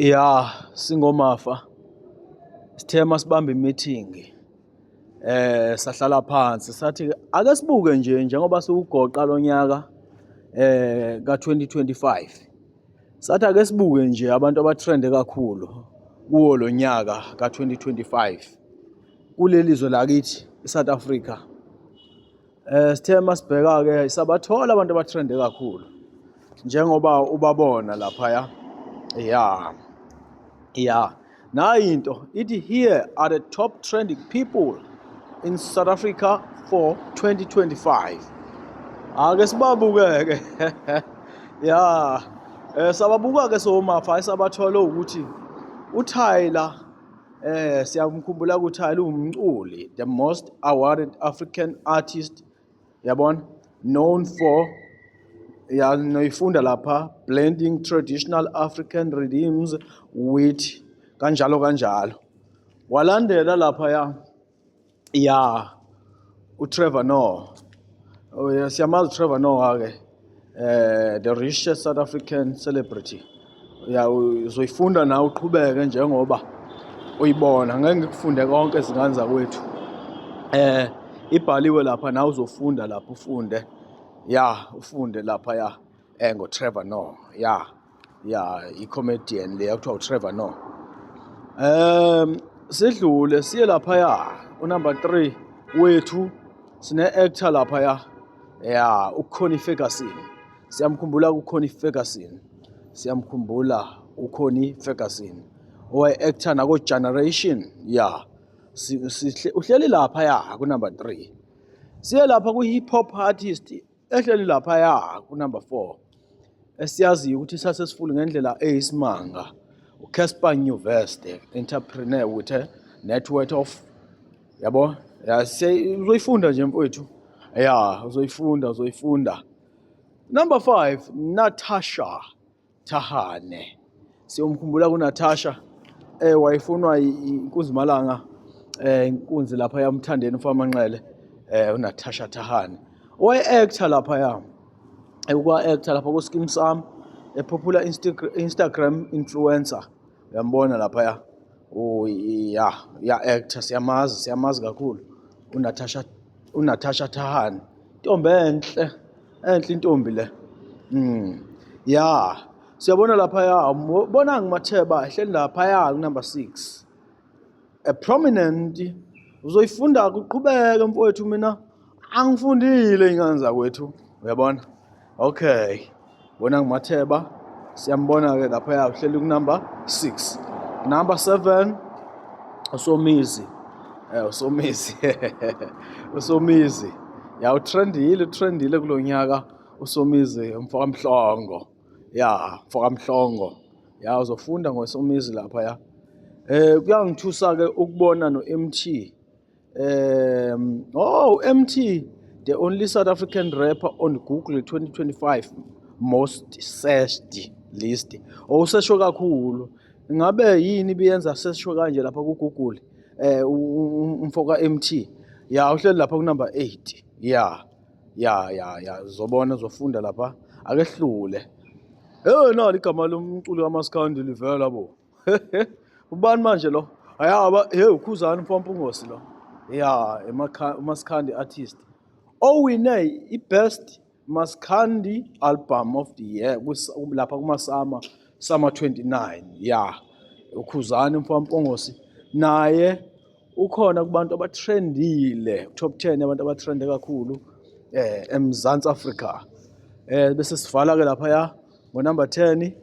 Ya, singoMafa sithe masibamba i-meeting sahlala phansi, sathi ake sibuke nje njengoba siwugoqa lo nyaka ka-2025, sathi ake sibuke nje abantu abatrende kakhulu kuwo lo nyaka ka-2025 kuleli zwe lakithi i-South Africa. Sithe masibheka ke, sabathola abantu abatrende kakhulu njengoba ubabona laphaya. Ya, nayi into ithi, "Here are the top trending people in South Africa for 2025." Ake sibabukeke. Ya, sababuka ke soMafa, sabathola ukuthi uTyla, siyamkhumbula uTyla, uwumculi, the most awarded African artist, yabona, known for, ya, noyifunda lapha, blending traditional African rhythms with kanjalo kanjalo. Walandela lapha, ya, uTrevor Noah. Oh yeah, siyamazi uTrevor Noah ke, the richest South African celebrity. Ya, uzoyifunda nawe uqhubeke njengoba uyibona. Ngeke ngikufunde konke, izingane zakwethu. Ibhaliwe lapha, nawe uzofunda lapha, ufunde. Ya, ufunde lapha, ya, ngoTrevor Noah. Ya, i-comedian le ekuthiwa uTrevor Noah. Sidlule siye lapha, ya, unumber 3 wethu, sine actor lapha, ya, uConnie Ferguson. Siyamkhumbula uConnie Ferguson. Siyamkhumbula uConnie Ferguson, owaye actor nako Generation. Ya, uhleli lapha, ya, ku number 3. Siye lapha ku hip hop artist ehleli lapha, ya, ku number 4, esiyaziyo ukuthi sasesifulu ngendlela eyisimanga, uCassper Nyovest, entrepreneur with a net worth of, yabo, ya, uzoyifunda nje mfowethu, ya, uzoyifunda, uzoyifunda. Number 5, Natasha Thahane. Siyomkhumbula kuNatasha, wayefunwa inkunzi malanga, inkunzi lapha yamthandeni uFamanqele, uNatasha Thahane owaye actor lapha, ya, ukwa actor lapha ku Skeem Saam, a popular Instagram influencer. Uyambona lapha, ya, oh ya, actor, siyamazi, siyamazi kakhulu uNatasha, uNatasha Thahane, intombi enhle, enhle intombi le. Ya, siyabona lapha, ya, Bonang Matheba ehleli lapha, ya, number 6, a prominent. Uzoyifunda kuqhubeke mfowethu, mina angifundile, ingane zakwethu, uyabona. Okay, Bonang Matheba siyambona ke lapha, ya, uhleli ku number 6. Number 7, uSomizi, uSomizi, uSomizi, ya, utrendile, utrendile kulonyaka uSomizi umfoka Mhlongo, ya, mfoka Mhlongo. Ya, uzofunda ngoSomizi lapha. Ya, kuyangithusa ke ukubona no-Emtee. Oh, Emtee, the only South African rapper on Google 2025 most searched list. Owusesho kakhulu, ngabe yini ibiyenza sesho kanje lapha ku Google? Umfoka Emtee, ya, uhleli lapha ku number 8. Ya, uzobona, uzofunda lapha, akehlule. Hey, nali igama lomculo kaMaskandi livela bo. Ubani manje lo? Ayaba, hey, uKhuzani Mfompungose lo. Ya, uMaskandi artist owine i-best Maskandi album of the year lapha kuma-SAMA, SAMA 29. Ya, uKhuzani Mfompungose naye ukhona kubantu abatrendile, top 10 abantu abatrende kakhulu eMzantsi Afrika. Bese sivala ke lapha, ya, ngo number 10,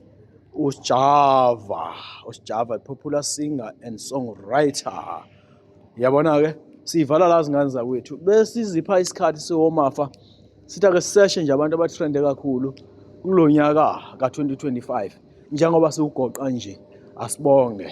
uSjava, uSjava, popular singer and songwriter. Yabona ke, siyivala la, zingane zakwethu, besizipha isikhathi siwoMafa, sithi ake siseshe nje abantu abatrende kakhulu kulo nyaka ka-2025 njengoba siwugoqa nje. Asibonge.